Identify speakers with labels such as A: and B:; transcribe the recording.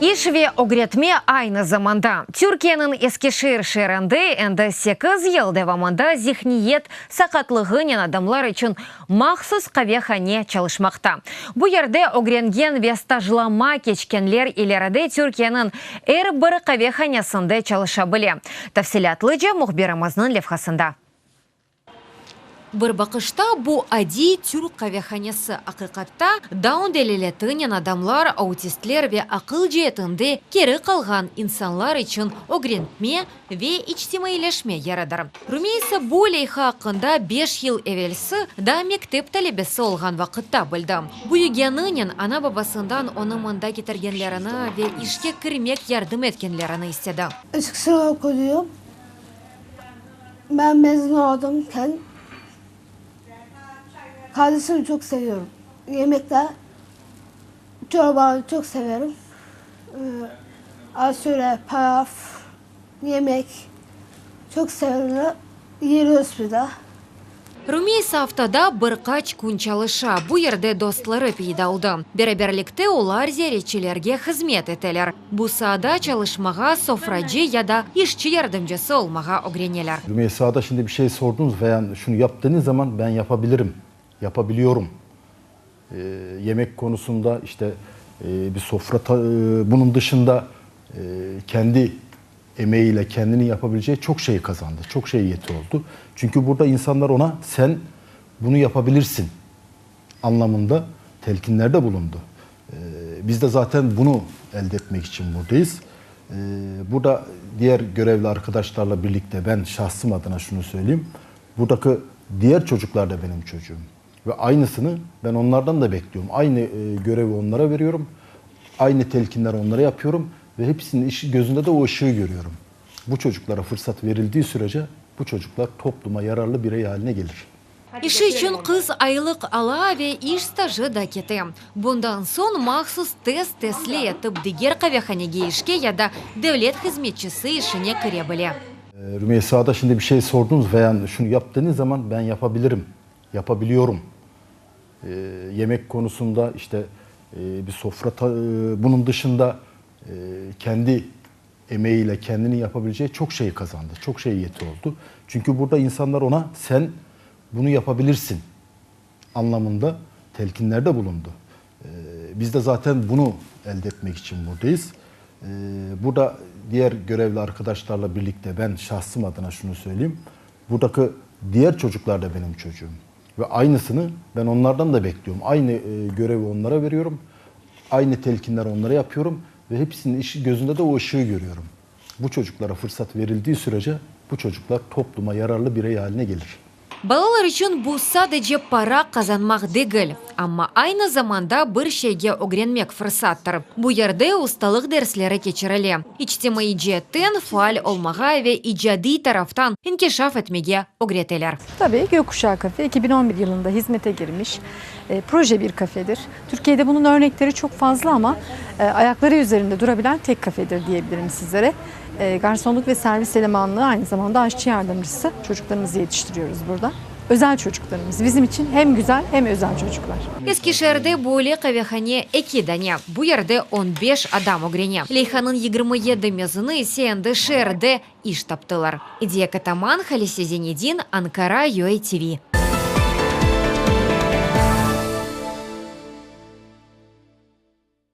A: İş ve ögretme aynı zamanda. Türkiyeniñ Eskişehir şeerinde endi sekiz yıl devamında zihniyet saqatlığınen adamlar içün mahsus qavehane çalışmaqta. Bu yerde ögrengen ve stajlama keçkenler ileride Türkiyeniñ er bir qavehanesinde çalışa bile. Tafsilâtlıca mühbirimizniñ levhasında. Bir baqışta bu adiy türk qavehanesi, aqiqatta, Daun deliletinen adamlar, autistler ve aqıl ceetinde keri qalğan insanlar içün ögrenme ve içtimaiyleşme yeridir. Rümeysa bu leyha aqqında beş yıl evelsi, daa mektep talebesi olğan vaqıtta bildi. Büyügeninen ana-babasından onı mında ketirgenlerini ve işke kirmek yardım etkenlerini istedi.
B: Eskisi oquyım. Ben mezun oldum. Kardeşimi çok seviyorum. Yemekte çorbanı çok severim. Aşure, pilav, yemek çok severim. Yiyoruz bir de.
A: Rümeysa aftada bir qaç kün çalışa. Bu yerde dostları peyda oldı. Beraberlikte olar ziyaretçilerge hızmet eteler. Bu saada çalışmağa, sofracı ya da işçi yardımcısı olmağa ögreneler.
C: Rümeysa'da şimdi bir şey sordunuz veya şunu yap dediğiniz zaman ben yapabilirim, yapabiliyorum. Yemek konusunda işte bir sofra, bunun dışında kendi emeğiyle kendini yapabileceği çok şey kazandı, çok şey yeti oldu. Çünkü burada insanlar ona sen bunu yapabilirsin anlamında telkinlerde bulundu. Biz de zaten bunu elde etmek için buradayız. Burada diğer görevli arkadaşlarla birlikte ben şahsım adına şunu söyleyeyim. Buradaki diğer çocuklar da benim çocuğum. Ve aynısını ben onlardan da bekliyorum. Aynı görevi onlara veriyorum. Aynı telkinler onlara yapıyorum. Ve hepsinin işi, gözünde de o ışığı görüyorum. Bu çocuklara fırsat verildiği sürece bu çocuklar topluma yararlı birey haline gelir.
A: İşi içün qız aylıq ala ve iş stajı da kete. Bundan soñ mahsus test tesli etip diger qavehanege işke ya da devlet hızmetçisi işine kire bile.
C: Rümeysa'da şimdi bir şey sordunuz veya şunu yap dediğiniz zaman ben yapabilirim, yapabiliyorum. Yemek konusunda işte bir sofra, bunun dışında kendi emeğiyle kendini yapabileceği çok şey kazandı, çok şey yeti oldu. Çünkü burada insanlar ona sen bunu yapabilirsin anlamında telkinlerde bulundu. Biz de zaten bunu elde etmek için buradayız. Burada diğer görevli arkadaşlarla birlikte ben şahsım adına şunu söyleyeyim. Buradaki diğer çocuklar da benim çocuğum. Ve aynısını ben onlardan da bekliyorum. Aynı görevi onlara veriyorum. Aynı telkinler onlara yapıyorum. Ve hepsinin işi, gözünde de o ışığı görüyorum. Bu çocuklara fırsat verildiği sürece bu çocuklar topluma yararlı birey haline gelir.
A: Balalar içün bu sadece para qazanmaq degil, amma aynı zamanda bir şeyge ögrenmek fırsattır. Bu yerde ustalıq dersleri keçirile, içtimaiy ceetten faal olmağa ve icadiy taraftan inkişaf etmege ögreteler.
D: Tabii, Gökkuşağı Kafe 2011 yılında hizmete girmiş proje bir kafedir. Türkiye'de bunun örnekleri çok fazla ama ayakları üzerinde durabilen tek kafedir diyebilirim sizlere. Garsonluk ve servis elemanlığı aynı zamanda aşçı yardımcısı çocuklarımızı yetiştiriyoruz burada. Özel çocuklarımız bizim için hem güzel hem özel çocuklar.
A: Eskişehirde böyle qavehane eki dane, bu yerde on beş adam ögrene. Leyhanıñ 27 mezunı ise endi şeerde iş taptılar. Ediye Kataman, Halise Zenedin, Ankara, UATV.